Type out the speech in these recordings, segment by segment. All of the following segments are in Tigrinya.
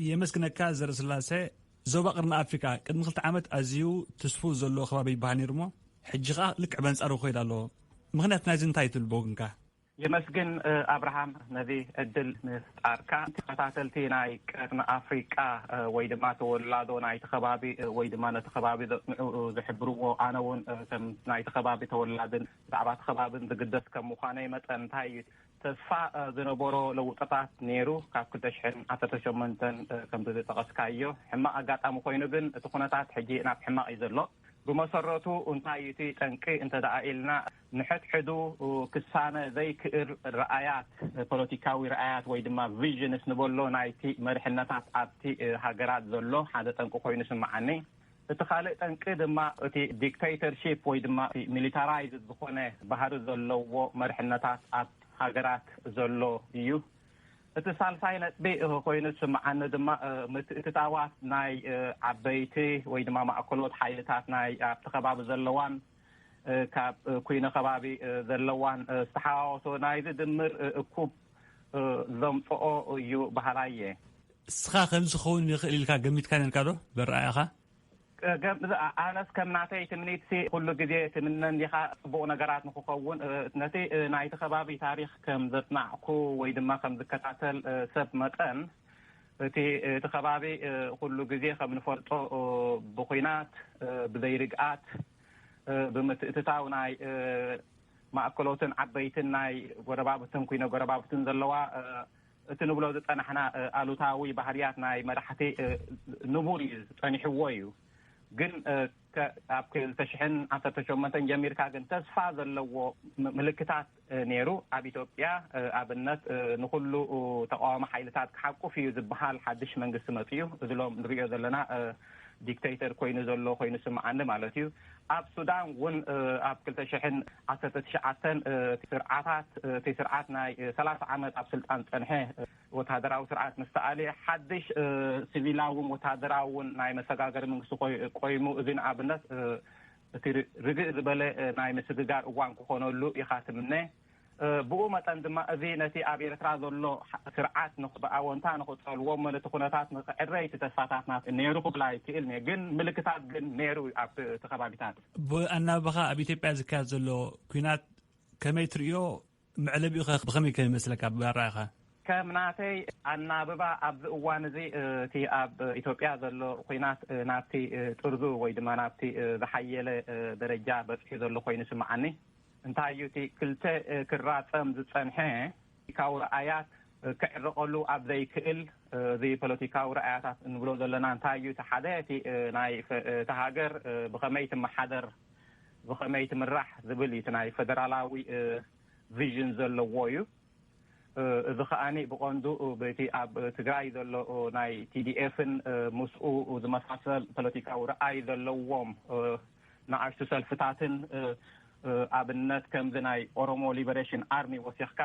የመስግነካ ዘረስላሴ። ዞባ ቅርኒ ኣፍሪካ ቅድሚ ክልተ ዓመት ኣዝዩ ትስፉ ዘለዎ ከባቢ ይበሃል ነይሩ እሞ፣ ሕጂ ከኣ ልክዕ በንጻሩ ክኸይድ ኣለዎ። ምኽንያት ናይዚ እንታይ ትብል ብወገንካ? የመስግን፣ እ፣ ኣብርሃም፣ ነዚ ዕድል ምፍጣርካ። ተኸታተልቲ ናይ ቀርኒ ኣፍሪቃ፣ እ፣ ወይ ድማ ተወላዶ ናይቲ ከባቢ፣ እ፣ ወይ ድማ ነቲ ከባቢ ዘጽንዑ፣ እ፣ ዝሕብርዎ፣ ኣነ እውን፣ እ፣ ከም ናይቲ ከባቢ ተወላድን ብዛዕባ እቲ ከባብን ዝግደስ ከም ምዃነይ መጠን፣ እንታይ እዩ ተስፋ፣ እ፣ ዝነበሮ ለውጥታት ነይሩ ካብ ክልተ ሽሕን ዓሰርተ ሸሞንተን፣ እ፣ ከም ዝጠቐስካዮ። ሕማቕ ኣጋጣሚ ኮይኑ ግን እቲ ኩነታት ሕጂ ናብ ሕማቕ እዩ ዘሎ። ብመሰረቱ እንታይ እዩ እቲ ጠንቂ እንተ ደኣ ኢልና፣ ንሕድሕዱ ክሳነ ዘይክእል ረኣያት፣ ፖለቲካዊ ረኣያት ወይ ድማ ቪዥንስ ንበሎ ናይቲ መሪሕነታት ኣብቲ ሃገራት ዘሎ ሓደ ጠንቂ ኮይኑ ስምዓኒ። እቲ ካልእ ጠንቂ ድማ እቲ ዲክቴተርሺፕ ወይ ድማ እቲ ሚሊታራይዝድ ዝኾነ ባህሪ ዘለዎ መሪሕነታት ኣብ ሃገራት ዘሎ እዩ። እቲ ሳልሳይ ነጥቢ ኮይኑ ዝስምዓኒ ድማ፣ እ፣ ምትእትታዋት ናይ፣ እ፣ ዓበይቲ ወይ ድማ ማእከሎት ሓይልታት ናይ ኣብቲ ከባቢ ዘለዋን፣ እ፣ ካብ፣ እ፣ ኩይነ ከባቢ፣ እ፣ ዘለዋን፣ እ፣ ዝተሓዋወሶ ናይዚ ድምር፣ እ፣ እኩብ፣ እ፣ ዘምጽኦ እዩ በሃላይ እየ። እስኻ ከምዚ ክኸውን ይኽእል ኢልካ ገሚትካ ነርካ ዶ? በረኣያኻ? ገም-፣ ኣነስ ከም ናተይ ትምኒትሲ ኩሉ ግዜ ትምነ እንዲኻ ጽቡቕ ነገራት ንክኸውን፣ እ፣ ነቲ፣ እ፣ ናይቲ ከባቢ ታሪኽ ከም ዘጽናዕኩ ወይ ድማ ከም ዝከታተል፣ እ፣ ሰብ መጠን፣ እቲ፣ እቲ ከባቢ፣ እ፣ ኩሉ ግዜ ከም ንፈልጦ፣ እ፣ ብኹናት፣ እ፣ ብዘይርግኣት፣ እ፣ ብምትእትታው ናይ፣ እ፣ ማእከሎትን ዓበይትን ናይ ጎረባብትን ኩይነ ጎረባብትን ዘለዋ፣ እ፣ እቲ ንብሎ ዝጸናሕና፣ እ፣ ኣሉታዊ ባህርያት ናይ መራሕቲ፣ እ፣ ንቡር እዩ፣ ጸኒሕዎ እዩ። ግን፣ እ፣ ከ-፣ ኣብ ክልተ ሽሕን ዓሰርተ ሸሞንተን ጀሚርካ ግን ተስፋ ዘለዎ ም-፣ ምልክታት፣ እ፣ ነይሩ። ኣብ ኢትዮጵያ፣ እ፣ ኣብነት፣ እ፣ ንኹሉ፣ እ፣ ተቃዋሚ ሓይልታት ክሓቁፍ እዩ ዝበሃል ሓድሽ መንግስቲ መጽኡ። እዚ ሎም ንሪኦ ዘለና፣ እ፣ ዲክቴተር ኮይኑ ዘሎ ኮይኑ ስምዓኒ ማለት እዩ። ኣብ ሱዳን እውን፣ እ፣ ኣብ ክልተ ሽሕን ዓሰርተ ትሽዓተን፣ እ፣ ስርዓታት፣ እ፣ እቲ ስርዓት ናይ፣ እ፣ ሰላሳ ዓመት ኣብ ስልጣን ጸንሐ፣ እ፣ ወተሃደራዊ ስርዓት ምስ ተኣልየ፣ ሓድሽ፣ እ፣ ሲቪላውን ወተሃደራውን ናይ መሰጋገሪ መንግስቲ ቆይ-፣ ቆይሙ፣ እዚ ንኣብነት፣ እ፣ እቲ ር-፣ ርግእ ዝበለ፣ እ፣ ናይ ምስግጋር እዋን ክኾነሉ ኢኻ ትምነ። እ፣ ብኡ መጠን ድማ፣ እዚ ነቲ ኣብ ኤርትራ ዘሎ ሓ-፣ ስርዓት ንኽ-፣ ብኣወንታ ንኽጸልዎ እሞ ነቲ ኩነታት ንኽዕረ እቲ ተስፋታትና ነይሩ ክብል ኣይክእልን እየ። ግን ምልክታት ግን ነይሩ ኣብ እቲ ከባቢታት። ብኣናብባኻ ኣብ ኢትዮጵያ ዝካየድ ዘሎ ኲናት ከመይ ትርእዮ? መዕለቢኡ ኸ ብኸመይ ከም ይመስለካ ብኣረኣእያኻ? ከም ናተይ ኣናብባ ኣብዚ እዋን እዚ፣ እ፣ እቲ ኣብ ኢትዮጵያ ዘሎ ኲናት፣ እ፣ ናብቲ፣ እ፣ ጥርዙ ወይ ድማ ናብቲ፣ እ፣ ዝሓየለ፣ እ፣ ደረጃ በጺሑ ዘሎ ኮይኑ ይስምዓኒ። እንታይ እዩ እቲ ክልተ፣ እ፣ ክራጸም ዝጸንሐ ፖለቲካዊ ረኣያት፣ እ፣ ክዕረቐሉ ኣብ ዘይክእል፣ እ፣ እዚ ፖለቲካዊ ረኣያታት እንብሎ ዘለና እንታይ እዩ? እቲ ሓደ እቲ፣ እ፣ ናይ ፈ-፣ እ፣ እታ ሃገር፣ እ፣ ብኸመይ ትመሓደር፣ ብኸመይ ትምራሕ ዝብል እዩ። እቲ ናይ ፈደራላዊ፣ እ፣ ቪዥን ዘለዎ እዩ። እ፣ እዚ ከኣኒ ብቐንዱ፣ እ፣ በቲ ኣብ ትግራይ ዘሎ፣ እ፣ ናይ ቲ ዲ ኤፍን፣ እ፣ ምስኡ ዝመሳሰል ፖለቲካዊ ረኣይ ዘለዎም፣ እ፣ ንኣሽቱ ሰልፍታትን፣ እ፣ እ፣ ኣብነት ከምዚ ናይ ኦሮሞ ሊበሬሽን ኣርሚ ወሲኽካ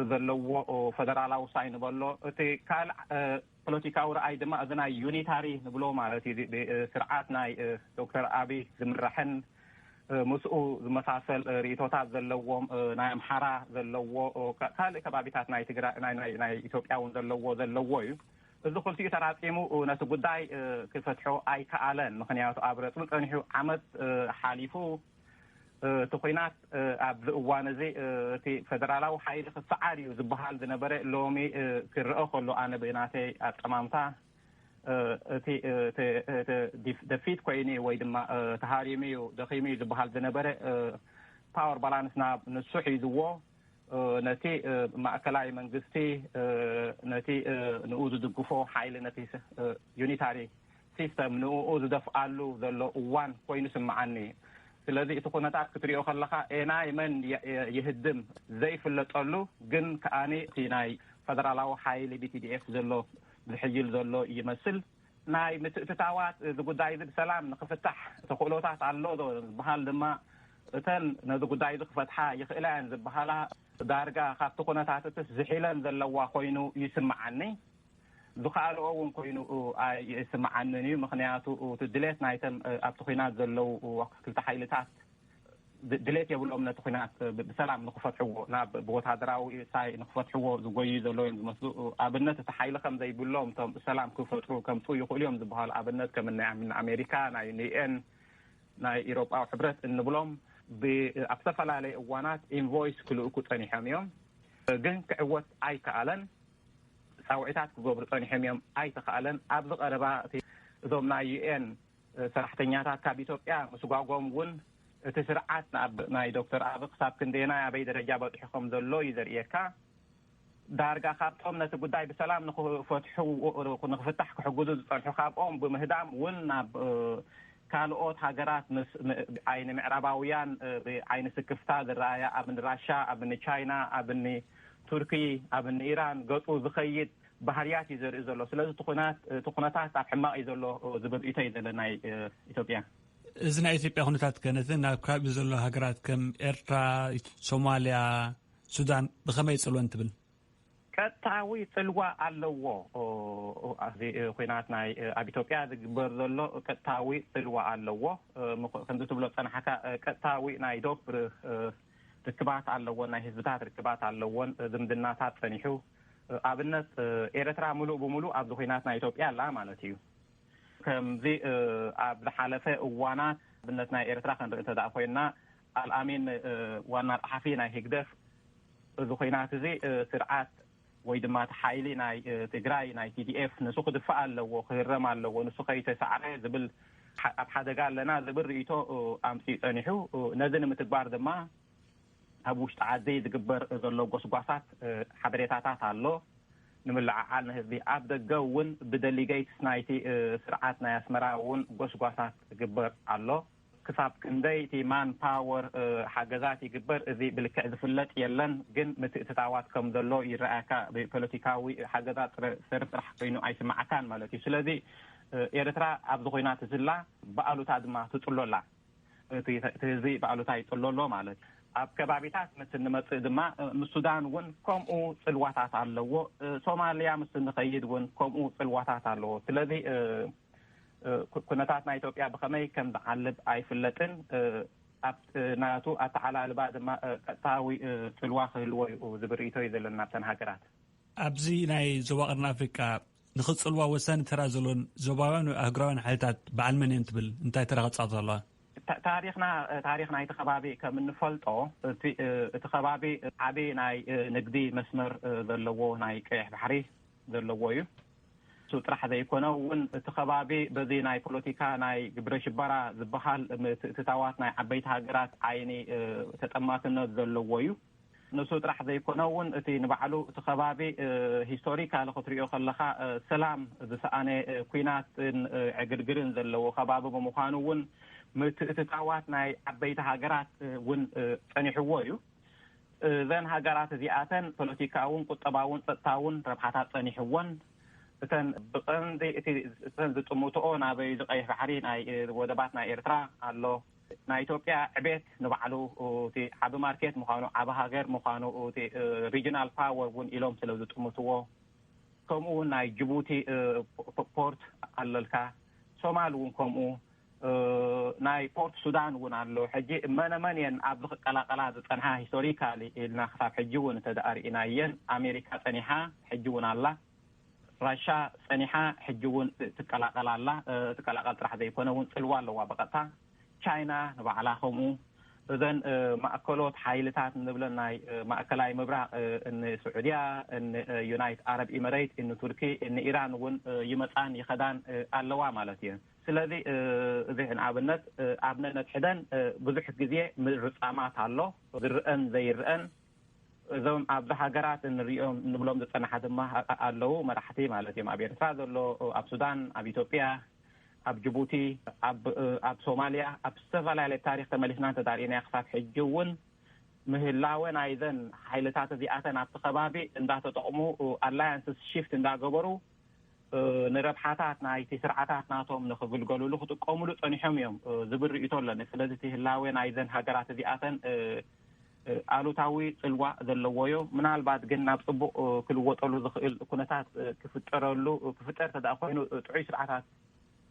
ዘለዎ፣ እ፣ ፈደራላዊ ሳይ ንበሎ። እቲ ካልእ፣ እ፣ ፖለቲካዊ ረኣይ ድማ እዚ ናይ ዩኒታሪ ንብሎ ማለት እዩ። እዚ ብ-፣ እ፣ ስርዓት ናይ፣ እ፣ ዶክተር ኣቢይ ዝምራሕን፣ እ፣ ምስኡ ዝመሳሰል፣ እ፣ ርእይቶታት ዘለዎም፣ እ፣ ናይ ኣምሓራ ዘለዎ፣ እ፣ ካ-፣ ካልእ ከባቢታት ናይ ትግራይ፣ ናይ፣ ናይ፣ ናይ ኢትዮጵያ እውን ዘለዎ፣ ዘለዎ እዩ። እዚ ክልቲኡ ተራጺሙ፣ እ፣ ነቲ ጉዳይ፣ እ፣ ክፈትሖ ኣይከኣለን። ምኽንያቱ ኣብ ረጽሚ ጸኒሑ ዓመት፣ እ፣ ሓሊፉ። እ፣ እቲ ኲናት፣ እ፣ ኣብዚ እዋን እዚ፣ እ፣ እቲ ፈደራላዊ ሓይሊ ክሰዓር እዩ ዝበሃል ዝነበረ፣ ሎሚ፣ እ፣ ክረአ ከሎ፣ ኣነ ብናተይ ኣጠማምታ፣ እ፣ እቲ፣ እ፣ እቲ፣ እቲ ዲፍ-፣ ደፊት ኮይኑ ወይ ድማ፣ እ፣ ተሃሪሙ እዩ፣ ደኺሙ እዩ ዝበሃል ዝነበረ፣ እ፣ ፓወር ባላንስ ናብ ንሱ ሒዝዎ፣ እ፣ ነቲ፣ እ፣ ማእከላይ መንግስቲ፣ እ፣ ነቲ፣ እ፣ ንኡ ዝድግፎ ሓይሊ፣ ነቲ ስ-፣ እ፣ ዩኒታሪ ሲስተም ንኡ ዝደፍኣሉ ዘሎ እዋን ኮይኑ ስምዓኒ። ስለዚ እቲ ኩነታት ክትሪኦ ከለኻ፣ ኤናይ መን የ-፣ የ-፣ ይህድም ዘይፍለጠሉ፣ ግን ከኣኒ እቲ ናይ ፈደራላዊ ሓይሊ ቢ ቲ ዲ ኤፍ ዘሎ፣ ዝሕይል ዘሎ ይመስል። ናይ ምትእትታዋት እዚ ጉዳይ እዚ ብሰላም ንኽፍታሕ ተኽእሎታት ኣሎ ዶ ዝበሃል ድማ፣ እተን ነዚ ጉዳይ እዚ ክፈትሓ ይኽእላ እየን ዝበሃላ ዳርጋ ካብቲ ኩነታት እትስ ዝሒለን ዘለዋ ኮይኑ ይስምዓኒ። ዝኸኣልኦ እውን ኮይኑ ኣይስምዓንን እዩ። ምኽንያቱ እቲ ድሌት ናይተን ኣብቲ ኲናት ዘለዉ ክልተ ሓይልታት ድሌት የብሎም ነቲ ኩናት ብሰላም ንክፈትሕዎ፣ ናብ ብወታደራዊ ሳይ ንክፈትሕዎ ዝጎዩ ዘለዉ እዮም ዝመስሉ። ኣብነት እቲ ሓይሊ ከም ዘይብሎም እቶም ሰላም ክፈጥሩ ከምፅኡ ይኽእሉ እዮም ዝበሃሉ ኣብነት ከም ናይ ኣሜሪካ፣ ናይ ዩኤን፣ ናይ ኢሮጳዊ ሕብረት እንብሎም ኣብ ዝተፈላለየ እዋናት ኢንቮይስ ክልእኩ ፀኒሖም እዮም። ግን ክዕወት ኣይከኣለን። ፃውዒታት ክገብሩ ፀኒሖም እዮም፣ ኣይተኸኣለን። ኣብዚ ቀረባ እቲ እዞም ናይ ዩኤን ሰራሕተኛታት ካብ ኢትዮጵያ ምስጓጎም እውን እቲ ስርዓት ንኣብ ናይ ዶክተር ኣብ ክሳብ ክንደየናይ ኣበይ ደረጃ በፂሑ ከም ዘሎ እዩ ዘርእየካ። ዳርጋ ካብቶም ነቲ ጉዳይ ብሰላም ንክፈትሑ ንክፍታሕ ክሕግዙ ዝፀንሑ ካብኦም ብምህዳም እውን ናብ ካልኦት ሃገራት ምስ ዓይኒ ምዕራባውያን ብዓይኒ ስክፍታ ዝረኣያ ኣብ ራሻ፣ ኣብ ቻይና፣ ኣብ ቱርኪ፣ ኣብ ኢራን ገፁ ዝኸይድ ባህርያት እዩ ዘርኢ ዘሎ። ስለዚ እቲ ኩነታት ኣብ ሕማቕ እዩ ዘሎ ዝብል ርእይቶ እዩ ዘሎ ናይ ኢትዮጵያ። እዚ ናይ ኢትዮጵያ ኩነታት ከነትን ኣብ ከባቢኡ ዘሎ ሃገራት ከም ኤርትራ፣ ሶማልያ፣ ሱዳን ብኸመይ ይጽልወን ትብል? ቀጥታዊ ጽልዋ ኣለዎ። እዚ ኩናት ናይ ኣብ ኢትዮጵያ ዝግበር ዘሎ ቀጥታዊ ጽልዋ ኣለዎ። ከምዚ ትብሎ ጸናሕካ ቀጥታዊ ናይ ዶብ ርክባት ኣለዎን ናይ ህዝብታት ርክባት ኣለዎን ዝምድናታት ጸኒሑ። ኣብነት ኤርትራ ምሉእ ብምሉእ ኣብዚ ኩናት ናይ ኢትዮጵያ ኣላ ማለት እዩ። ከምዚ ኣብ ዝሓለፈ እዋናት ኣብነት ናይ ኤርትራ ክንርኢ እንተ ኮይንና ኣልኣሚን ዋና ጸሓፊ ናይ ህግደፍ እዚ ኩናት እዚ ስርዓት ወይ ድማ እቲ ሓይሊ ናይ ትግራይ ናይ ቲዲኤፍ ንሱ ክድፋእ ኣለዎ፣ ክህረም ኣለዎ፣ ንሱ ከይተሳዕረ ዝብል ኣብ ሓደጋ ኣለና ዝብል ርእይቶ ኣምፅኡ ጸኒሑ። ነዚ ንምትግባር ድማ ኣብ ውሽጢ ዓዲ ዝግበር ዘሎ ጎስጓሳት ሓበሬታታት ኣሎ። ንምልዕዓል ንህዝቢ ኣብ ደገ እውን ብደሊገይትስ ናይቲ ስርዓት ናይ ኣስመራ እውን ጎስጓሳት ዝግበር ኣሎ። ክሳብ ክንደይ እቲ ማን ፓወር ሓገዛት ይግበር፣ እዚ ብልክዕ ዝፍለጥ የለን። ግን ምትእትታዋት ከም ዘሎ ይረኣየካ። ብፖለቲካዊ ሓገዛት ጥረ- ስር ጥራሕ ኮይኑ ኣይስማዓካን ማለት እዩ። ስለዚ ኤርትራ ኣብዚ ኮይና ትዝላ፣ ብኣሉታ ድማ ትጽሎላ። እቲ ህዝቢ ብኣሉታ ይጽሎ ኣሎ ማለት እዩ። ኣብ ከባቢታት ምስ እንመጽእ ድማ ምስ ሱዳን እውን ከምኡ ጽልዋታት ኣለዎ። ሶማልያ ምስ እንኸይድ እውን ከምኡ ጽልዋታት ኣለዎ። ስለዚ ኩነታት ናይ ኢትዮጵያ ብኸመይ ከም ዝዓልብ ኣይፍለጥን። ኣብ ናቱ ኣተዓላልባ ድማ ቀጥታዊ ጽልዋ ክህልዎ እዩ ዝብል ርእይቶ እዩ ዘለና ኣብተን ሃገራት። ኣብዚ ናይ ዞባ ቀርኒ ኣፍሪቃ ንኽጽልዋ ወሳኒ ተራ ዘለዎን ዞባውያን ኣህጉራውያን ሓይልታት በዓል መን እዮም ትብል? እንታይ ተራ ክጻወት ኣለዋ? ታሪኽና ታሪኽ ናይቲ ከባቢ ከም እንፈልጦ እቲ ከባቢ ዓቢ ናይ ንግዲ መስመር ዘለዎ ናይ ቀይሕ ባሕሪ ዘለዎ እዩ። እሱ ጥራሕ ዘይኮነ እውን እቲ ከባቢ በዚ ናይ ፖለቲካ ናይ ግብረ ሽበራ ዝበሃል ምትእትታዋት ናይ ዓበይቲ ሃገራት ዓይኒ ተጠማትነት ዘለዎ እዩ። ንሱ ጥራሕ ዘይኮነ እውን እቲ ንባዕሉ እቲ ከባቢ ሂስቶሪካሊ ክትሪኦ ከለካ ሰላም ዝሰኣነ ኩናትን ዕግርግርን ዘለዎ ከባቢ ብምዃኑ እውን ምትእትታዋት ናይ ዓበይቲ ሃገራት እውን ጸኒሕዎ እዩ። እዘን ሃገራት እዚኣተን ፖለቲካውን ቁጠባውን ጸጥታውን ረብሓታት ጸኒሕዎን እተን ብቐንዲ እቲ እተን ዝጥምትኦ ናበይ ዝቀይሕ ባሕሪ ናይ ወደባት ናይ ኤርትራ ኣሎ። ናይ ኢትዮጵያ ዕቤት ንባዕሉ እቲ ዓቢ ማርኬት ምዃኑ፣ ዓቢ ሃገር ምዃኑ፣ እቲ ሪጂናል ፓወር እውን ኢሎም ስለ ዝጥምትዎ፣ ከምኡ እውን ናይ ጅቡቲ ፖርት ኣለልካ፣ ሶማል እውን ከምኡ፣ ናይ ፖርት ሱዳን እውን ኣሎ። ሕጂ መነመን እየን ኣብዚ ክቀላቀላ ዝጸንሓ ሂስቶሪካሊ ኢልና ክሳብ ሕጂ እውን እንተ ደኣ ርኢናየን ኣሜሪካ ጸኒሓ ሕጂ እውን ኣላ። ራሻ ጸኒሓ ሕጂ እውን ትቀላቀል ኣላ። ትቀላቀል ጥራሕ ዘይኮነ እውን ጽልዋ ኣለዋ ብቐጥታ። ቻይና ንባዕላ ከምኡ። እዘን ማእከሎት ሓይልታት እንብለን ናይ ማእከላይ ምብራቕ፣ እኒ ስዑድያ፣ እኒ ዩናይት ኣረብ ኢመሬት፣ እኒ ቱርኪ፣ እኒ ኢራን እውን ይመጻን ይኸዳን ኣለዋ ማለት እዩ። ስለዚ እዚ ንኣብነት ኣብ ነነድሕደን ብዙሕ ግዜ ምርጻማት ኣሎ፣ ዝርአን ዘይርአን። እዞም ኣብዚ ሃገራት እንሪኦም ንብሎም ዝጸናሓ ድማ ኣለዉ፣ መራሕቲ ማለት እዮም። ኣብ ኤርትራ ዘሎ፣ ኣብ ሱዳን፣ ኣብ ኢትዮጵያ፣ ኣብ ጅቡቲ፣ ኣብ ሶማልያ፣ ኣብ ዝተፈላለየ ታሪኽ ተመሊስና እንተዳርእናዮ ክሳብ ሕጂ እውን ምህላወ ናይዘን ሓይልታት እዚኣተን ኣብቲ ከባቢ እንዳተጠቕሙ ኣላያንስስ ሽፍት እንዳገበሩ ንረብሓታት ናይቲ ስርዓታት ናቶም ንክግልገሉሉ ክጥቀሙሉ ጸኒሖም እዮም ዝብል ርእይቶ ኣለኒ። ስለዚ እቲ ህላዌ ናይዘን ሃገራት እዚኣተን ኣሉታዊ ጽልዋ ዘለዎ እዩ። ምናልባት ግን ናብ ጽቡቕ ክልወጠሉ ዝኽእል ኩነታት ክፍጠረሉ ክፍጠር ተደኣ ኮይኑ ጥዑይ ስርዓታት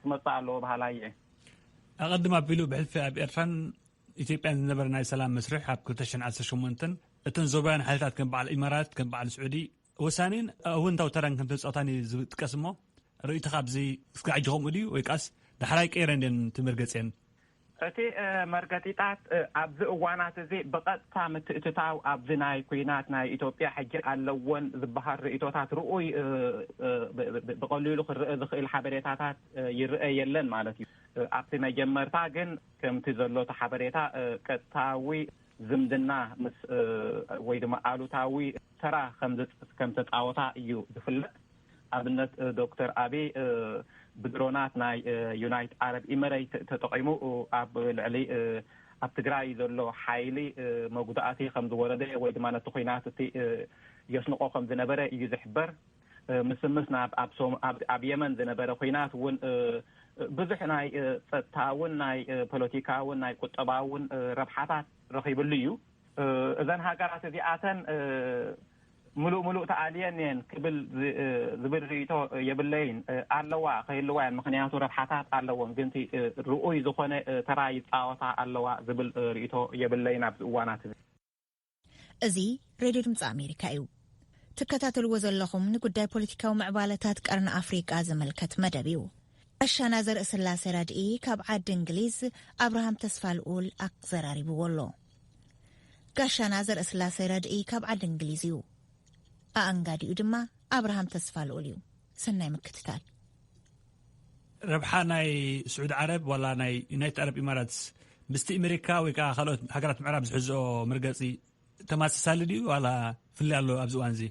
ክመጽእ ኣለዎ በሃላይ እየ። ኣቐድም ኣቢሉ ብሕልፊ ኣብ ኤርትራን ኢትዮጵያን ዝነበረ ናይ ሰላም መስርሕ ኣብ ክልተ ሽሕን ዓሰርተ ሸሞንተን እተን ዞባውያን ሓይልታት ከም በዓል ኢማራት፣ ከም በዓል ስዑዲ ወሳኒን ኣወንታዊ ተራን ከም ተጻወታን እዩ ዝጥቀስ። እሞ ርእይትኻ ኣብዚ እስካዕ ሕጂ ከምኡ ድዩ ወይ ከኣስ ዳሕራይ ቀይረ እንድን ትምርገጽየን? እቲ መርገጺታት ኣብዚ እዋናት እዚ ብቐጥታ ምትእትታው ኣብዚ ናይ ኩናት ናይ ኢትዮጵያ ሕጂ ኣለዎን ዝበሃል ርእይቶታት ርኡይ ብቐሊሉ ክረአ ዝኽእል ሓበሬታታት ይረአ የለን ማለት እዩ። ኣብቲ መጀመርታ ግን ከምቲ ዘሎ እቲ ሓበሬታ ቀጥታዊ ዝምድና ምስ ወይ ድማ ኣሉታዊ ተራ ከም ተፃወታ እዩ ዝፍለጥ። ኣብነት ዶክተር ኣቢ ብድሮናት ናይ ዩናይት ዓረብ ኢመረይት ተጠቂሙ ኣብ ልዕሊ ኣብ ትግራይ ዘሎ ሓይሊ መጉዳእቲ ከም ዝወረደ ወይ ድማ ነቲ ኩናት እቲ የስንቆ ከም ዝነበረ እዩ ዝሕበር። ምስምስ ናብ ኣብ የመን ዝነበረ ኩናት እውን ብዙሕ ናይ ጸጥታውን ናይ ፖለቲካውን ናይ ቁጠባውን ረብሓታት ረኺብሉ እዩ። እዘን ሃገራት እዚኣተን ምሉእ ምሉእ ተኣልየን እየን ክብል ዝብል ርእይቶ የብለይን። ኣለዋ፣ ከይልዋ እየን፣ ምክንያቱ ረብሓታት ኣለዎን፣ ግን ርኡይ ዝኾነ ተራ ይፃወታ ኣለዋ ዝብል ርእይቶ የብለይን ኣብዚ እዋናት እዚ። እዚ ሬድዮ ድምፂ ኣሜሪካ እዩ። ትከታተልዎ ዘለኹም ንጉዳይ ፖለቲካዊ ምዕባለታት ቀርኒ ኣፍሪቃ ዝምልከት መደብ እዩ። ጋሻና ዘርእስላሴ ረድኢ ካብ ዓዲ እንግሊዝ ኣብርሃም ተስፋ ልኡል ኣዘራሪብዎ ኣሎ። ጋሻና ዘርእስላሴ ረድኢ ካብ ዓዲ እንግሊዝ እዩ። ኣኣንጋዲኡ ድማ ኣብርሃም ተስፋ ልኡል እዩ። ሰናይ ምክትታል። ረብሓ ናይ ስዑድ ዓረብ ዋላ ናይ ዩናይትድ ዓረብ ኢማራትስ ምስቲ ኣሜሪካ ወይ ከዓ ካልኦት ሃገራት ምዕራብ ዝሕዝኦ መርገፂ ተማሳሳሊ ድዩ ዋላ ፍልይ ኣሎ ኣብዚ እዋን እዚ?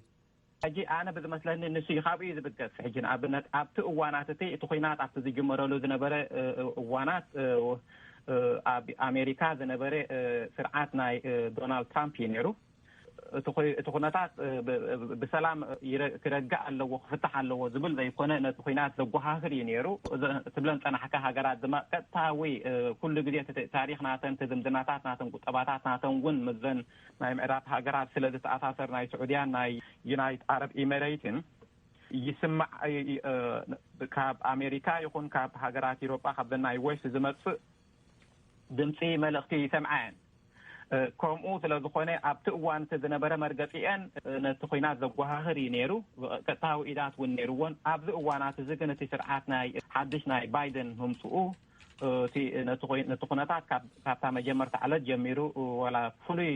ሕጂ ኣነ ብዝመስለኒ ንሱ እዩ ካብኡ እዩ ዝብገስ። ሕጂ ንኣብነት ኣብቲ እዋናት እቲ እቲ ኩናት ኣብቲ ዝጅመረሉ ዝነበረ እዋናት ኣብ ኣሜሪካ ዝነበረ ስርዓት ናይ ዶናልድ ትራምፕ እዩ ነይሩ። እቲ ኩነታት ብሰላም ክረግእ ኣለዎ ክፍታሕ ኣለዎ ዝብል ዘይኮነ ነቲ ኩናት ዘጓሃህር እዩ ነይሩ። ትብለን ፀናሕካ ሃገራት ድማ ቀጥታዊ ኩሉ ግዜ ታሪኽ ናተን ዝምድናታት ናተን ቁጠባታት ናተን እውን ምዘን ናይ ምዕራብ ሃገራት ስለ ዝተኣሳሰር ናይ ስዑድያን ናይ ዩናይት ዓረብ ኢሜሬትን ይስማዕ። ካብ ኣሜሪካ ይኹን ካብ ሃገራት ኢሮጳ ካብ ናይ ዌስት ዝመፅእ ድምፂ መልእኽቲ ይሰምዓ እየን። ከምኡ ስለ ዝኾነ ኣብቲ እዋን እቲ ዝነበረ መርገፂአን ነቲ ኩናት ዘጓሃህር እዩ ነይሩ። ቀጥታዊ ኢዳት እውን ነይርዎን። ኣብዚ እዋናት እዚ ግን እቲ ስርዓት ናይ ሓድሽ ናይ ባይደን ምምፅኡ እቲ ነቲ ኩነታት ካብታ መጀመርታ ዕለት ጀሚሩ ዋላ ፍሉይ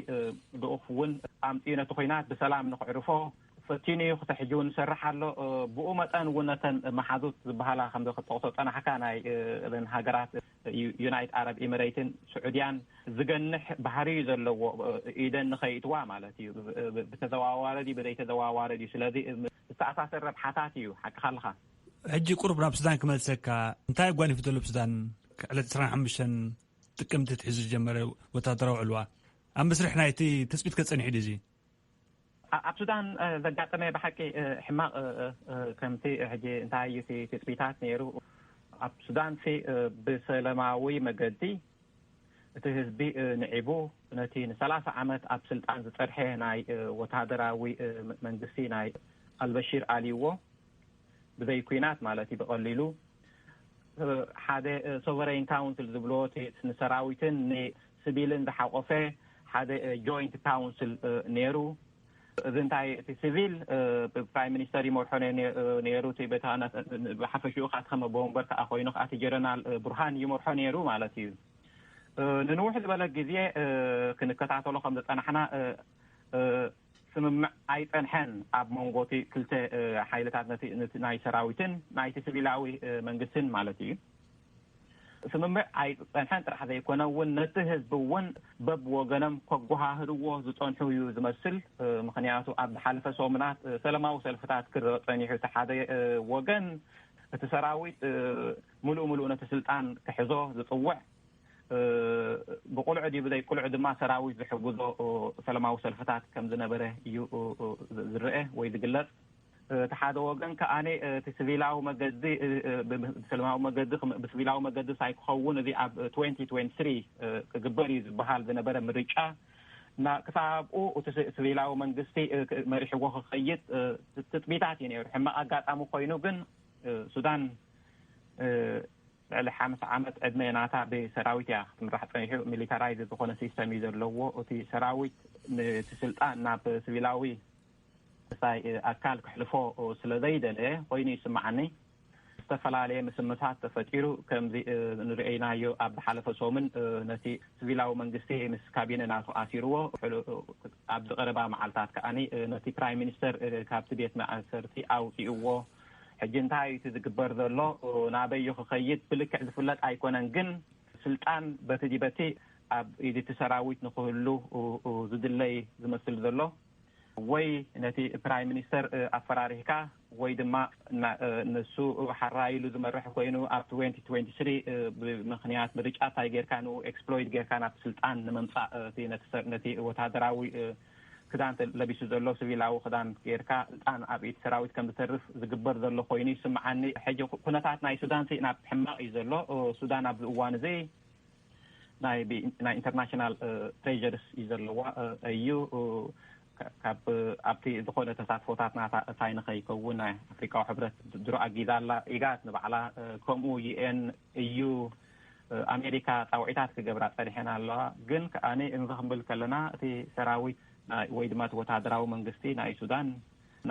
ልኡኽ እውን ኣምፅኡ ነቲ ኩናት ብሰላም ንክዕርፎ ፈቲኑ እዩ። ክሳብ ሕጂ እውን ይሰርሕ ኣሎ። ብኡ መጠን እውን ነተን መሓዙት ዝበሃላ ከም ክጠቕሶ ፀናሕካ ናይ እዘን ሃገራት ዩናይት ዓረብ ኢሚሬትን ስዑድያን ዝገንሕ ባህሪ እዩ ዘለዎ። ኢደን ንኸይእትዋ ማለት እዩ። ብተዘዋዋሪ ድዩ ብዘይተዘዋዋሪ ድዩ? ስለዚ ዝተኣሳሰር ረብሓታት እዩ። ሓቅኻ ኣለኻ። ሕጂ ቁሩብ ናብ ሱዳን ክመልሰካ። እንታይ ኣጓኒፉ ዘሎ ብሱዳን ዕለት ዕስራን ሓሙሽተን ጥቅምቲ ትሒዙ ዝጀመረ ወታደራዊ ዕልዋ ኣብ መስርሕ ናይቲ ትፅቢት ከፀኒሑ ድዩ እዚ? ኣብ ሱዳን ዘጋጠመ ብሓቂ ሕማቕ ከምቲ ሕጂ እንታይ እዩ ትፅቢታት ነይሩ። ኣብ ሱዳን ብሰላማዊ መገዲ እቲ ህዝቢ ንዒቡ ነቲ ንሰላሳ ዓመት ኣብ ስልጣን ዝፀንሐ ናይ ወታደራዊ መንግስቲ ናይ ኣልበሺር ኣልይዎ ብዘይ ኩናት ማለት እዩ። ብቐሊሉ ሓደ ሶቨረይን ካውንስል ዝብልዎ ንሰራዊትን ንስቪልን ዝሓቆፈ ሓደ ጆይንት ካውንስል ነይሩ። እዚ እንታይ እቲ ሲቪል ፕራይም ሚኒስተር ይመርሖ ነይሩ። ብሓፈሽኡ ከዓ ከመ ቦምበር ከዓ ኮይኑ ከዓ እቲ ጀረናል ቡርሃን ይመርሖ ነይሩ ማለት እዩ። ንንውሕ ዝበለ ግዜ ክንከታተሎ ከም ዝፀናሕና ስምምዕ ኣይፀንሐን ኣብ መንጎ እቲ ክልተ ሓይልታት ናይ ሰራዊትን ናይቲ ሲቪላዊ መንግስትን ማለት እዩ። ስምምዕ ኣይፀንሐን ጥራሕ ዘይኮነ እውን ነቲ ህዝቢ እውን በብወገኖም ከጓሃህርዎ ዝፀንሑ እዩ ዝመስል። ምክንያቱ ኣብ ዝሓለፈ ሰሙናት ሰለማዊ ሰልፍታት ክረአ ፀኒሑ እቲ ሓደ ወገን እቲ ሰራዊት ሙሉእ ሙሉእ ነቲ ስልጣን ክሕዞ ዝፅውዕ ብቁልዑ ድዩ ብዘይ ቁልዑ ድማ ሰራዊት ዝሕግዞ ሰለማዊ ሰልፍታት ከም ዝነበረ እዩ ዝረአ ወይ ዝግለፅ። እቲ ሓደ ወገን ከኣ እቲ ስቪላዊ መገዲ ብሰላማዊ መገዲ ብስቪላዊ መገዲ ሳይክኸውን እዚ ኣብ ትወንቲ ትወንቲ ትሪ ክግበር እዩ ዝበሃል ዝነበረ ምርጫ እና ክሳብ ኣብኡ እቲ ስቪላዊ መንግስቲ መሪሕዎ ክኸይድ ትፅቢታት እዩ ነይሩ። ሕማቕ ኣጋጣሚ ኮይኑ ግን ሱዳን ልዕሊ ሓምሳ ዓመት ዕድመ ናታ ብሰራዊት እያ ክትምራሕ ጸኒሑ። ሚሊታራይዝ ዝኾነ ሲስተም እዩ ዘለዎ። እቲ ሰራዊት ነቲ ስልጣን ናብ ሲቪላዊ ሳይ ኣካል ክሕልፎ ስለ ዘይደለ ኮይኑ ይስምዓኒ። ዝተፈላለየ ምስምሳት ተፈጢሩ። ከምዚ ንርእይናዮ ኣብ ዝሓለፈ ሰሙን ነቲ ሲቪላዊ መንግስቲ ምስ ካቢነ ናቱ ኣሲርዎ። ኣብ ዝቐረባ መዓልታት ከዓኒ ነቲ ፕራይም ሚኒስተር ካብቲ ቤት ማእሰርቲ ኣውፅእዎ። ሕጂ እንታይ እዩ እቲ ዝግበር ዘሎ? ናበይ እዩ ክኸይድ ብልክዕ ዝፍለጥ ኣይኮነን። ግን ስልጣን በቲ ዲበቲ ኣብ ኢድቲ ሰራዊት ንክህሉ ዝድለይ ዝመስል ዘሎ። ወይ ነቲ ፕራይም ሚኒስተር ኣፈራሪህካ ወይ ድማ ንሱ ሓራይሉ ዝመርሕ ኮይኑ ኣብ ትወንቲ ትወንቲ ስሪ ብምክንያት ምርጫ እንታይ ጌርካ ንኡ ኤክስፕሎይት ጌርካ ናብ ስልጣን ንምምፃእ ነቲ ወታደራዊ ክዳን ለቢሱ ዘሎ ሲቪላዊ ክዳን ጌርካ ስልጣን ኣብ ኢድ ሰራዊት ከም ዝተርፍ ዝግበር ዘሎ ኮይኑ ይስምዓኒ። ሕጂ ኩነታት ናይ ሱዳን ናብ ሕማቕ እዩ ዘሎ። ሱዳን ኣብዚ እዋን እዚ ናይ ኢንተርናሽናል ፕሬርስ እዩ ዘለዋ እዩ። ካብ ኣብቲ ዝኾነ ተሳትፎታት ናታ እንታይ ንኸይከውን ናይ ኣፍሪካዊ ሕብረት ድሮ ኣጊዛ ኣላ። ኢጋት ንባዕላ ከምኡ ዩኤን እዩ ኣሜሪካ ፃውዒታት ክገብራ ፀኒሐን ኣለዋ። ግን ከኣ እንዚ ክንብል ከለና እቲ ሰራዊት ወይ ድማ እቲ ወታደራዊ መንግስቲ ናይ ሱዳን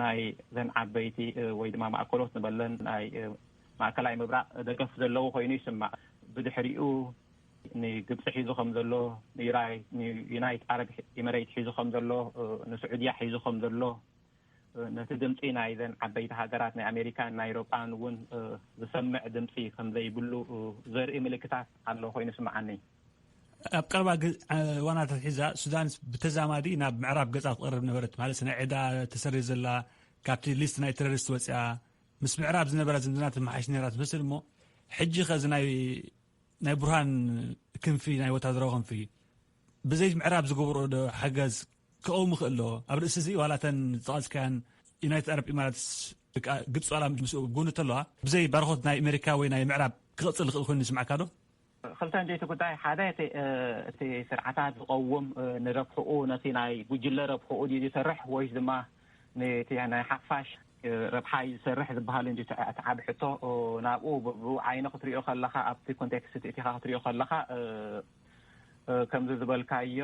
ናይ ዘን ዓበይቲ ወይ ድማ ማእከሎት ንበለን ናይ ማእከላይ ምብራቕ ደገፍ ዘለዎ ኮይኑ ይስማዕ። ብድሕሪኡ ንግብፂ ሒዙ ከም ዘሎ፣ ንዩናይት ዓረብ ኤመሬት ሒዙ ከም ዘሎ፣ ንስዑድያ ሒዙ ከም ዘሎ፣ ነቲ ድምፂ ናይዘን ዓበይቲ ሃገራት ናይ ኣሜሪካን ናይ ኤሮጳን እውን ዝሰምዕ ድምፂ ከም ዘይብሉ ዘርኢ ምልክታት ኣሎ ኮይኑ ይስምዓኒ። ኣብ ቀረባ እዋናት ኣትሒዛ ሱዳን ብተዛማዲ ናብ ምዕራብ ገፃ ትቐርብ ነበረት። ማለት ናይ ዕዳ ተሰሪ ዘላ፣ ካብቲ ሊስት ናይ ቴሮሪስት ወፂኣ፣ ምስ ምዕራብ ዝነበራ ዝምድና ትመሓሽ ነራ ትመስል። እሞ ሕጂ ኸዚ ናይ ናይ ቡርሃን ክንፊ፣ ናይ ወታደራዊ ክንፊ ብዘይ ምዕራብ ዝገብሮ ዶ ሓገዝ ክቐውም ይኽእል ዶ? ኣብ ርእሲ እዚ ዋላ እተን ዝጠቐስካያን ዩናይትድ ኣረብ ኢማራትስ ግብፂ ዋላ ምስ ጎኒ ተለዋ ብዘይ ባርኾት ናይ ኣሜሪካ ወይ ናይ ምዕራብ ክቕፅል ይኽእል ኮይኑ ይስምዓካ ዶ? ክልተ እንጀይቲ ጉዳይ፣ ሓደ እቲ ስርዓታት ዝቐውም ንረብሕኡ፣ ነቲ ናይ ጉጅለ ረብሕኡ ድዩ ዝሰርሕ ወይስ ድማ ነቲ ናይ ሓፋሽ ረብሓ እዩ ዝሰርሕ ዝበሃል እንጂ እቲ ዓብ ሕቶ ናብኡ ብኡ ዓይነ ክትሪኦ ከለኻ ኣብቲ ኮንቴክስት እቲኻ ክትሪኦ ከለኻ ከምዚ ዝበልካዮ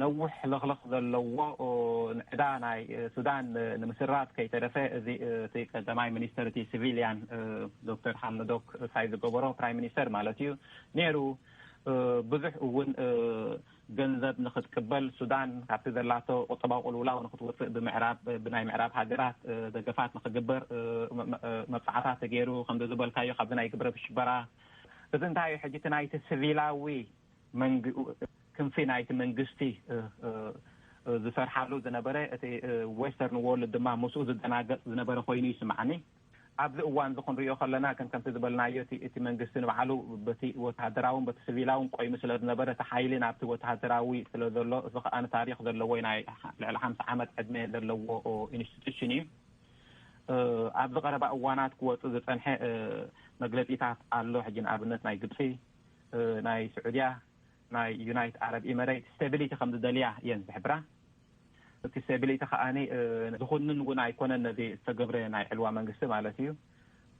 ነዊሕ ለኽለኽ ዘለዎ ንዕዳ ናይ ሱዳን ንምስራት ከይተረፈ እዚ እቲ ቀዳማይ ሚኒስተር እቲ ሲቪልያን ዶክተር ሓምዶክ ሳይ ዝገበሮ ፕራይም ሚኒስተር ማለት እዩ ነይሩ። ብዙሕ እውን ገንዘብ ንክትቅበል ሱዳን ካብቲ ዘላቶ ቁጠባዊ ቅልውላው ንክትወፅእ ብምዕራብ ብናይ ምዕራብ ሃገራት ደገፋት ንክግበር መብፃዕታት ተገይሩ ከምዚ ዝበልካዮ ካብዚ ናይ ግብረ ሽበራ እዚ እንታይ እዩ ሕጂ እቲ ናይቲ ሲቪላዊ ክንፊ ናይቲ መንግስቲ ዝሰርሓሉ ዝነበረ እቲ ዌስተርን ዎርልድ ድማ ምስኡ ዝደናገፅ ዝነበረ ኮይኑ ይስምዓኒ። ኣብዚ እዋን እዚ ክንሪኦ ከለና ከም ከምቲ ዝበልናዮ እቲ መንግስቲ ንባዕሉ በቲ ወተሃደራውን በቲ ስቪላውን ቆይሙ ስለ ዝነበረ እቲ ሓይሊ ናብቲ ወተሃደራዊ ስለ ዘሎ እዚ ከዓ ንታሪክ ዘለዎ ናይ ልዕሊ ሓምሳ ዓመት ዕድመ ዘለዎ ኢንስቲቱሽን እዩ። ኣብዚ ቀረባ እዋናት ክወፁ ዝፀንሐ መግለፂታት ኣሎ። ሕጂ ንኣብነት ናይ ግብፂ፣ ናይ ስዑድያ፣ ናይ ዩናይት ዓረብ ኢመሬት ስቴቢሊቲ ከም ዝደልያ እየን ዝሕብራ። እቲ ስቴቢሊቲ ከዓኒ ዝኹንን እውን ኣይኮነን ነዚ ዝተገብረ ናይ ዕልዋ መንግስቲ ማለት እዩ።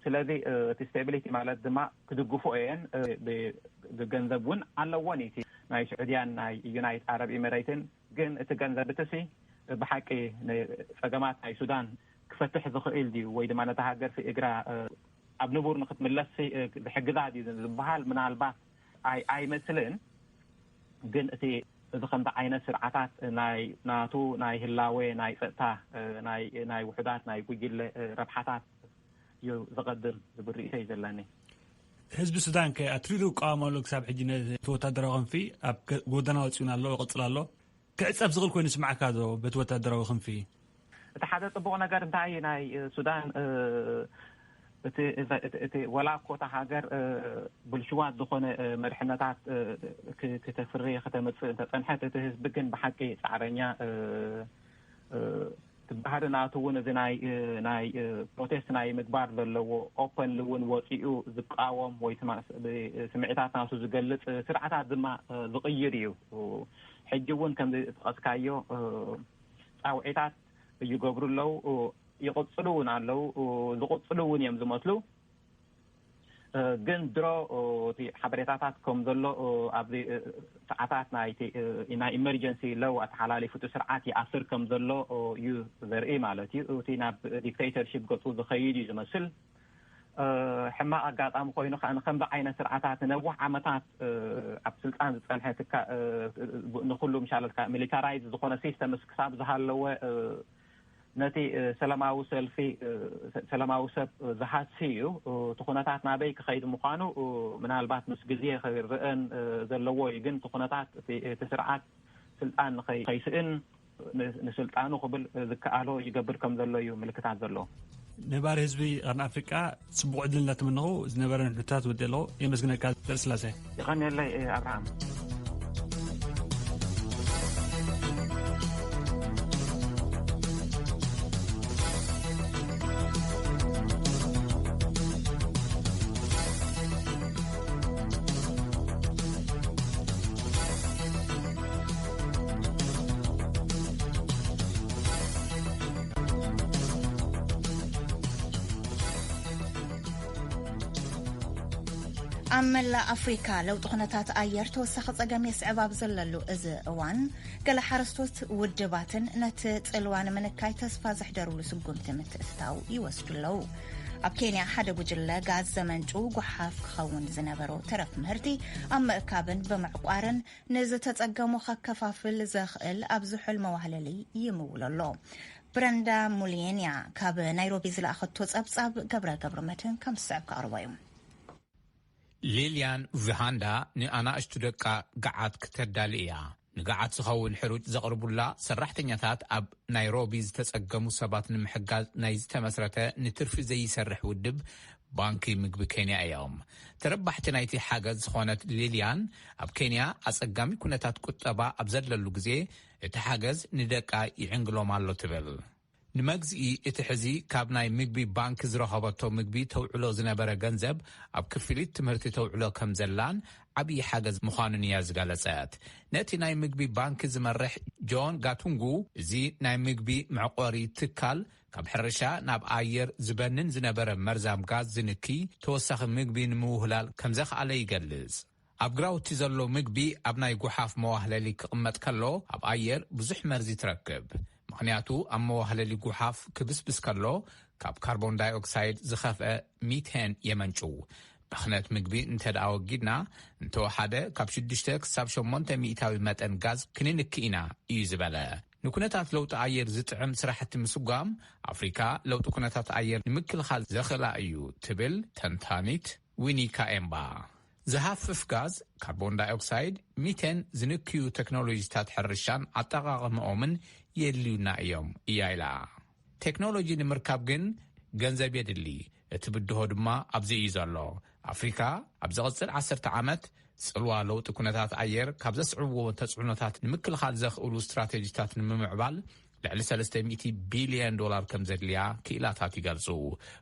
ስለዚ እቲ ስቴቢሊቲ ማለት ድማ ክድግፎ እየን ብገንዘብ እውን ኣለዎን እቲ ናይ ስዑድያን ናይ ዩናይት ዓረብ ኢመሬትን ግን እቲ ገንዘብ እቲ ሲ ብሓቂ ንፀገማት ናይ ሱዳን ክፈትሕ ዝኽእል ድዩ ወይ ድማ ነታ ሃገር ሲ እግራ ኣብ ንቡር ንክትምለስ ሲ ዝሕግዛ ድዩ ዝበሃል ምናልባት ኣይ ኣይመስልን። ግን እቲ እዚ ከምዚ ዓይነት ስርዓታት ናይ ናቱ ናይ ህላዌ ናይ ፀጥታ ናይ ናይ ውሕዳት ናይ ጉጅለ ረብሓታት እዩ ዝቐድም ዝብል ርእይቶ እዩ ዘለኒ። ህዝቢ ሱዳን ከ ኣትሪሩ ይቃወመሉ ክሳብ ሕጂ ነቲ ወታደራዊ ክንፊ ኣብ ጎደና ወፂኡን ኣሎ ይቕፅል ኣሎ። ክዕፀብ ዝኽእል ኮይኑ ይስምዓካ ዶ በቲ ወታደራዊ ክንፊ? እቲ ሓደ ፅቡቕ ነገር እንታይ ናይ ሱዳን እቲ ወላ እኮ እታ ሃገር ብልሽዋት ዝኾነ መርሕነታት ክተፍሪ ከተምፅእ እንተፀንሐት እቲ ህዝቢ ግን ብሓቂ ፃዕረኛ እቲ ባህሪ ናቱ እውን እዚ ናይ ናይ ፕሮቴስት ናይ ምግባር ዘለዎ ኦፐንሊ እውን ወፂኡ ዝቃወም ወይ ስምዒታት ናቱ ዝገልፅ ስርዓታት ድማ ዝቕይር እዩ። ሕጂ እውን ከምዚ ዝጠቐስካዮ ፃውዒታት ይገብሩ ኣለዉ፣ ይቕፅሉ እውን ኣለዉ፣ ዝቕፅሉ እውን እዮም ዝመስሉ። ግን ድሮ እቲ ሓበሬታታት ከም ዘሎ ኣብዚ ሰዓታት ናይቲ ናይ ኢመርጀንሲ ለው ኣተሓላሊፉ እቲ ስርዓት ይኣስር ከም ዘሎ እዩ ዘርኢ ማለት እዩ። እቲ ናብ ዲክቴተርሺፕ ገፁ ዝኸይድ እዩ ዝመስል። ሕማቕ ኣጋጣሚ ኮይኑ ከዓ ንከምዚ ዓይነት ስርዓታት ንነዊሕ ዓመታት ኣብ ስልጣን ዝፀንሐ ንኩሉ ምሻለትካ ሚሊታራይዝ ዝኾነ ሲስተምስ ክሳብ ዝሃለወ ነቲ ሰላማዊ ሰልፊ ሰላማዊ ሰብ ዝሃሲ እዩ። እቲ ኩነታት ናበይ ክኸይድ ምዃኑ ምናልባት ምስ ግዜ ክርአን ዘለዎ እዩ። ግን እቲ ኩነታት እቲ ስርዓት ስልጣን ንኸይስእን ንስልጣኑ ክብል ዝከኣሎ ይገብር ከም ዘሎ እዩ ምልክታት ዘሎ። ነባሪ ህዝቢ ቀርኒ ኣፍሪቃ ጽቡቕ ዕድል እናተመነኹ ዝነበረ ንሕታት ወዲ ኣለኹ። የመስግነካ ዘርስላሴ። ይቐንየለይ ኣብርሃም። ኣብ መላእ ኣፍሪካ ለውጢ ኩነታት ኣየር ተወሳኺ ጸገም የስዕብ ኣብ ዘለሉ እዚ እዋን፣ ገለ ሓረስቶት ውድባትን ነቲ ጽልዋ ንምንካይ ተስፋ ዘሕደሩሉ ስጉምቲ ምትእትታው ይወስዱ ኣለዉ። ኣብ ኬንያ ሓደ ጉጅለ ጋዝ ዘመንጩ ጓሓፍ ክኸውን ዝነበሮ ተረፍ ምህርቲ ኣብ ምእካብን ብምዕቋርን ንዝተጸገሙ ከከፋፍል ዘኽእል ኣብ ዝሑል መዋህለሊ ይምውሎ ኣሎ። ብረንዳ ሙልየንያ ካብ ናይሮቢ ዝለኣኸቶ ጸብጻብ ገብረ ገብረ መድህን ከም ዝስዕብ ከቕርቦ እዩ። ሊልያን ቪሃንዳ ንኣናእሽቱ ደቃ ገዓት ክተዳሊ እያ። ንገዓት ዝኸውን ሕሩጭ ዘቕርቡላ ሰራሕተኛታት ኣብ ናይሮቢ ዝተጸገሙ ሰባት ንምሕጋዝ ናይ ዝተመስረተ ንትርፊ ዘይሰርሕ ውድብ ባንኪ ምግቢ ኬንያ እዮም። ተረባሕቲ ናይቲ ሓገዝ ዝኾነት ሊልያን ኣብ ኬንያ ኣጸጋሚ ኩነታት ቁጠባ ኣብ ዘለሉ ግዜ እቲ ሓገዝ ንደቃ ይዕንግሎም ኣሎ ትብል። ንመግዝኢ እቲ ሕዚ ካብ ናይ ምግቢ ባንክ ዝረኸበቶ ምግቢ ተውዕሎ ዝነበረ ገንዘብ ኣብ ክፍሊት ትምህርቲ ተውዕሎ ከም ዘላን ዓብዪ ሓገዝ ምዃኑን እያ ዝገለጸት። ነቲ ናይ ምግቢ ባንክ ዝመርሕ ጆን ጋቱንጉ፣ እዚ ናይ ምግቢ መዕቆሪ ትካል ካብ ሕርሻ ናብ ኣየር ዝበንን ዝነበረ መርዛም ጋዝ ዝንኪ ተወሳኺ ምግቢ ንምውህላል ከም ዘኽኣለ ይገልጽ። ኣብ ግራውቲ ዘሎ ምግቢ ኣብ ናይ ጉሓፍ መዋህለሊ ክቕመጥ ከሎ ኣብ ኣየር ብዙሕ መርዚ ትረክብ። ምኽንያቱ ኣብ መዋህለሊ ጉሓፍ ክብስብስ ከሎ ካብ ካርቦን ዳይኦክሳይድ ዝኸፍአ ሚቴን የመንጭው። ብኽነት ምግቢ እንተ ደኣ ወጊድና እንተወሓደ ካብ ሽዱሽተ ክሳብ ሸሞንተ ሚእታዊ መጠን ጋዝ ክንንኪ ኢና እዩ ዝበለ። ንኩነታት ለውጢ ኣየር ዝጥዕም ስራሕቲ ምስጓም ኣፍሪካ ለውጢ ኩነታት ኣየር ንምክልኻል ዘኽእላ እዩ ትብል ተንታኒት ዊኒካ ኤምባ። ዝሃፍፍ ጋዝ፣ ካርቦን ዳይኦክሳይድ፣ ሚቴን ዝንክዩ ቴክኖሎጂታት ሕርሻን ኣጠቓቕምኦምን የድልዩና እዮም እያ ኢላ። ቴክኖሎጂ ንምርካብ ግን ገንዘብ የድሊ። እቲ ብድሆ ድማ ኣብዚ እዩ ዘሎ። ኣፍሪካ ኣብ ዝቕጽል ዓሰርተ ዓመት ጽልዋ ለውጢ ኩነታት ኣየር ካብ ዘስዕብዎ ተጽዕኖታት ንምክልኻል ዘኽእሉ ስትራቴጂታት ንምምዕባል ልዕሊ ሰለስተ ሚእቲ ቢልዮን ዶላር ከም ዘድልያ ክኢላታት ይገልጹ።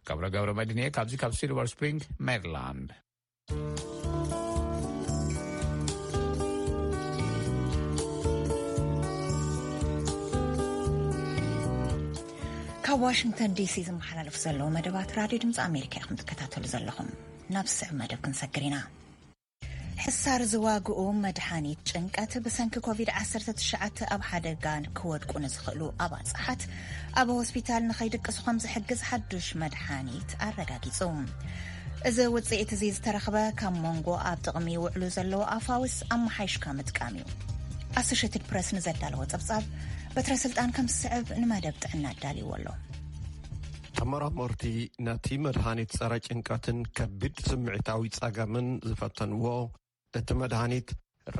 ገብረ ገብረ መድህን እየ ካብዚ ካብ ሲልቨር ስፕሪንግ ሜሪላንድ። ካብ ዋሽንግተን ዲሲ ዝመሓላለፍ ዘለዉ መደባት ራድዮ ድምፂ ኣሜሪካ ኢኹም ትከታተሉ ዘለኹም። ናብ ስዕብ መደብ ክንሰግር ኢና። ሕሳር ዝዋግኡ መድሓኒት ጭንቀት ብሰንኪ ኮቪድ ዓሰርተ ትሽዓተ ኣብ ሓደጋ ክወድቁ ንዝኽእሉ ኣባፅሓት ኣብ ሆስፒታል ንኸይድቅሱ ከም ዝሕግዝ ሓዱሽ መድሓኒት ኣረጋጊፁ። እዚ ውፅኢት እዚ ዝተረኽበ ካብ መንጎ ኣብ ጥቕሚ ይውዕሉ ዘለዉ ኣፋውስ ኣመሓይሽካ ምጥቃም እዩ። ኣሶሽትድ ፕረስ ንዘዳለዎ ፀብፃብ በትረ ስልጣን ከም ዝስዕብ ንመደብ ጥዕና ኣዳልይዎ ኣሎ። ተመራመርቲ ነቲ መድሃኒት ጸረ ጭንቀትን ከቢድ ስምዒታዊ ጸገምን ዝፈተንዎ፣ እቲ መድሃኒት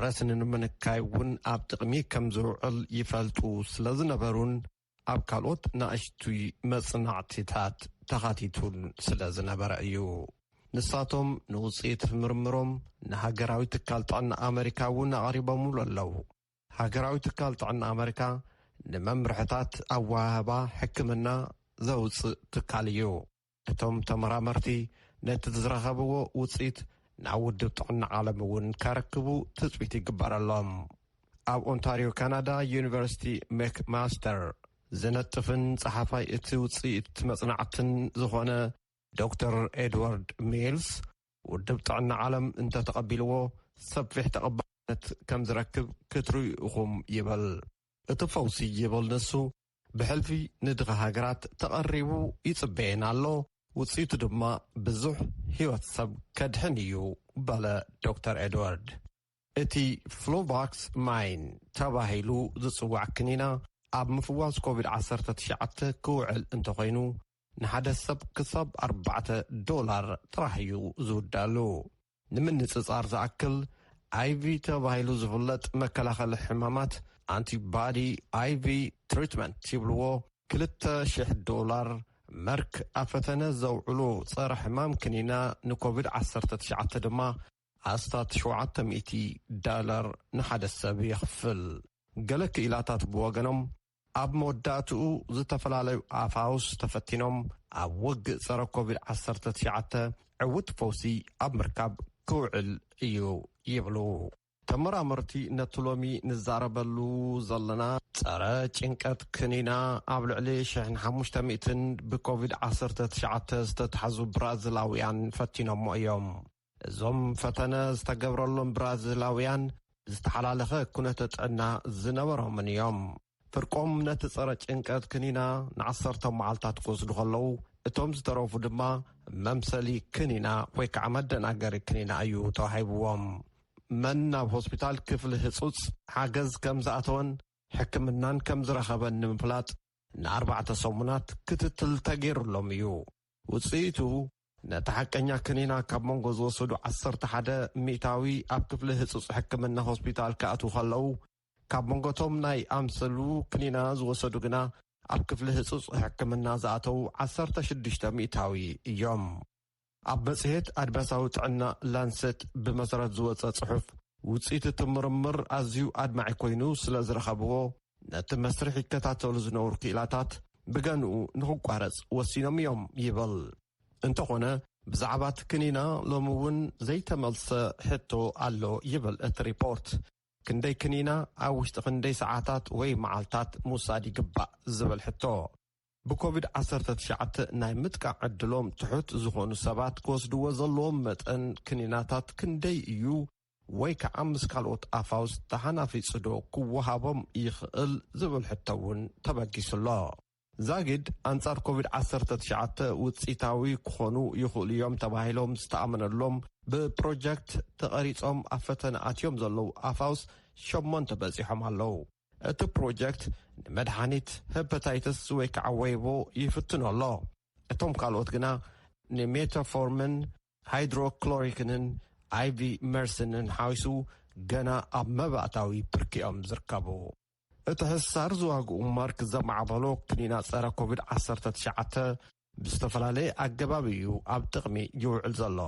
ረስኒ ንምንካይ እውን ኣብ ጥቕሚ ከም ዝውዕል ይፈልጡ ስለ ዝነበሩን ኣብ ካልኦት ናእሽቱይ መጽናዕቲታት ተኻቲቱን ስለ ዝነበረ እዩ። ንሳቶም ንውጽኢት ምርምሮም ንሃገራዊ ትካል ጥዕና ኣመሪካ እውን ኣቕሪቦምሉ ኣለዉ። ሃገራዊ ትካል ጥዕና ኣመሪካ ንመምርሕታት ኣወሃህባ ሕክምና ዘውፅእ ትካል እዩ። እቶም ተመራመርቲ ነቲ ዝረኸብዎ ውፅኢት ናብ ውድብ ጥዕና ዓለም እውን ከረክቡ ትፅቢት ይግበረሎም። ኣብ ኦንታሪዮ ካናዳ ዩኒቨርሲቲ ሜክማስተር ዝነጥፍን ፀሓፋይ እቲ ውፅኢት መፅናዕትን ዝኾነ ዶክተር ኤድዋርድ ሚልስ ውድብ ጥዕና ዓለም እንተተቐቢልዎ ሰፊሕ ተቐባልነት ከም ዝረክብ ክትርእዩ ኢኹም ይብል። እቲ ፈውሲ ይብል ንሱ ብሕልፊ ንድኻ ሃገራት ተቐሪቡ ይጽበየን ኣሎ። ውጽኢቱ ድማ ብዙሕ ህይወት ሰብ ከድሕን እዩ በለ ዶክተር ኤድዋርድ። እቲ ፍሎቫክስ ማይን ተባሂሉ ዝጽዋዕ ክኒና ኣብ ምፍዋስ ኮቪድ ዓሰርተ ትሽዓተ ክውዕል እንተኾይኑ ንሓደ ሰብ ክሳብ ኣርባዕተ ዶላር ጥራሕ እዩ ዝውዳሉ። ንምንጽጻር ዝኣክል፣ ኣይቪ ተባሂሉ ዝፍለጥ መከላኸሊ ሕማማት፣ ኣንቲባዲ ኣይቪ ትሪትመንት ይብልዎ፣ ክልተ ሽሕ ዶላር። መርክ ኣብ ፈተነ ዘውዕሉ ጸረ ሕማም ክኒና ንኮቪድ ዓሰርተ ትሽዓተ ድማ ኣስታት ሸውዓተ ሚእቲ ዳላር ንሓደ ሰብ የኽፍል። ገለ ክኢላታት ብወገኖም ኣብ መወዳእትኡ ዝተፈላለዩ ኣፋውስ ተፈቲኖም ኣብ ውግእ ጸረ ኮቪድ ዓሰርተ ትሽዓተ ዕውት ፈውሲ ኣብ ምርካብ ክውዕል እዩ ይብሉ። ተመራመርቲ ነቲ ሎሚ ንዛረበሉ ዘለና ጸረ ጭንቀት ክኒና ኣብ ልዕሊ ሽሕን ሓሙሽተ ሚእትን ብኮቪድ ዓሰርተ ትሽዓተ ዝተታሕዙ ብራዚላውያን ፈቲኖሞ እዮም። እዞም ፈተነ ዝተገብረሎም ብራዚላውያን ዝተሓላለኸ ኩነተ ጥዕና ዝነበሮምን እዮም። ፍርቆም ነቲ ጸረ ጭንቀት ክኒና ንዓሰርተ መዓልታት ክወስዱ ከለዉ፣ እቶም ዝተረፉ ድማ መምሰሊ ክኒና ወይ ከዓ መደናገሪ ክኒና እዩ ተዋሂብዎም። መን ናብ ሆስፒታል ክፍሊ ህጹጽ ሓገዝ ከም ዝኣተወን ሕክምናን ከም ዝረኸበን ንምፍላጥ ንኣርባዕተ ሰሙናት ክትትል ተገይሩሎም እዩ። ውጽኢቱ ነቲ ሓቀኛ ክኒና ካብ መንጎ ዝወሰዱ ዓሰርተ ሓደ ሚእታዊ ኣብ ክፍሊ ህጹጽ ሕክምና ሆስፒታል ክኣትዉ ከለዉ፣ ካብ መንጎቶም ናይ ኣምሰሉ ክኒና ዝወሰዱ ግና ኣብ ክፍሊ ህጹጽ ሕክምና ዝኣተዉ ዓሰርተ ሽዱሽተ ሚእታዊ እዮም። ኣብ መጽሔት ኣድባሳዊ ጥዕና ላንሰት ብመሰረት ዝወጸ ጽሑፍ፣ ውጽኢት እቲ ምርምር ኣዝዩ ኣድማዒ ኮይኑ ስለ ዝረኸብዎ፣ ነቲ መስርሕ ይከታተሉ ዝነበሩ ክኢላታት ብገንኡ ንኽቋረጽ ወሲኖም እዮም ይብል። እንተኾነ፣ ብዛዕባ እቲ ክኒና ሎሚ እውን ዘይተመልሰ ሕቶ ኣሎ ይብል እቲ ሪፖርት። ክንደይ ክኒና ኣብ ውሽጢ ክንደይ ሰዓታት ወይ መዓልታት ምውሳድ ይግባእ ዝብል ሕቶ። ብኮቪድ ዓሰርተ ትሽዓተ ናይ ምጥቃዕ ዕድሎም ትሑት ዝኾኑ ሰባት ክወስድዎ ዘለዎም መጠን ክኒናታት ክንደይ እዩ? ወይ ከዓ ምስ ካልኦት ኣፋውስ ተሓናፊጹ ዶ ክወሃቦም ይኽእል ዝብል ሕቶ እውን ተበጊሱ ኣሎ። ዛጊድ ኣንጻር ኮቪድ ዓሰርተ ትሽዓተ ውጽኢታዊ ክኾኑ ይኽእሉ እዮም ተባሂሎም ዝተኣመነሎም ብፕሮጀክት ተቐሪጾም ኣብ ፈተነ ኣትዮም ዘለዉ ኣፋውስ ሸሞንተ በጺሖም ኣለዉ። እቲ ፕሮጀክት ንመድሓኒት ሄፓታይተስ ወይ ከዓ ወይቦ ይፍትኖ ኣሎ። እቶም ካልኦት ግና ንሜታፎርምን ሃይድሮክሎሪክንን ኣይቪ መርስንን ሓዊሱ ገና ኣብ መባእታዊ ብርኪኦም ዝርከቡ። እቲ ሕሳር ዝዋግኡ ማርክ ዘማዕበሎ ክኒና ጸረ ኮቪድ ዓሰርተ ትሽዓተ ብዝተፈላለየ ኣገባብ እዩ ኣብ ጥቕሚ ይውዕል ዘሎ።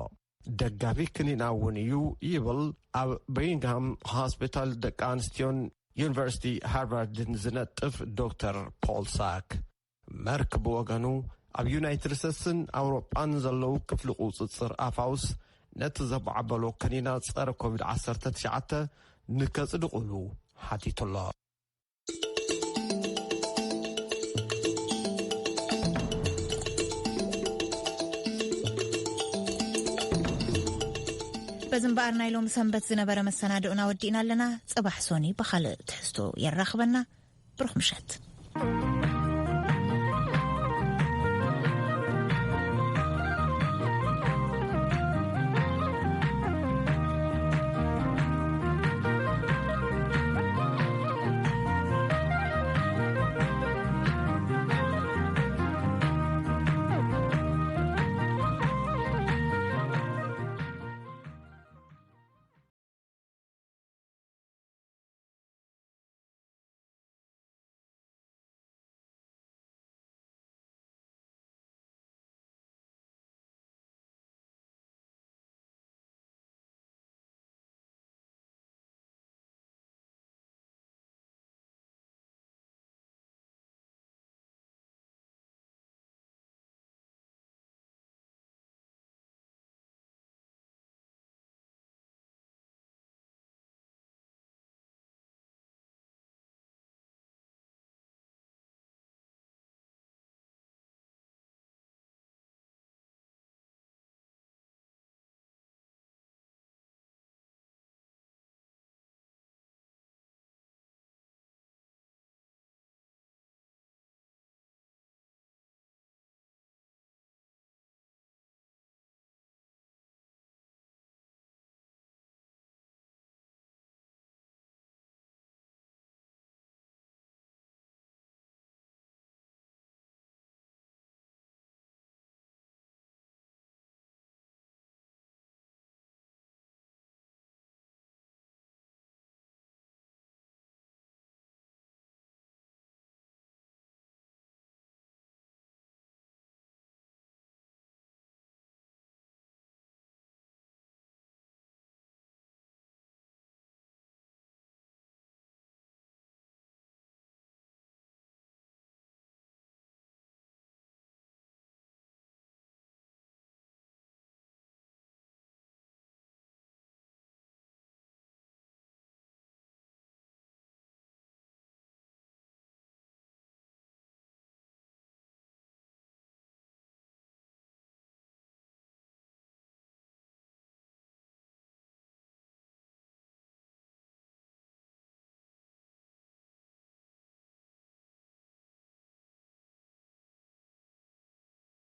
ደጋፊ ክኒና እውን እዩ ይብል ኣብ በርሚንግሃም ሆስፒታል ደቂ ኣንስትዮን ዩኒቨርሲቲ ሃርቫርድን ዝነጥፍ ዶክተር ፖል ሳክ። መርክ ብወገኑ ኣብ ዩናይትድ ስቴትስን ኣውሮጳን ዘለዉ ክፍሊ ቁጽጽር ኣፋውስ ነቲ ዘማዕበሎ ከኒና ጸረ ኮቪድ ዓሰርተ ትሽዓተ ንከጽድቑሉ ሓቲቱ ኣሎ። በዚ እምበኣር ናይ ሎሚ ሰንበት ዝነበረ መሰናድኦና ወዲእና ኣለና። ጽባሕ ሶኒ ብኻልእ ትሕዝቶ የራኽበና። ብሩኽ ምሸት።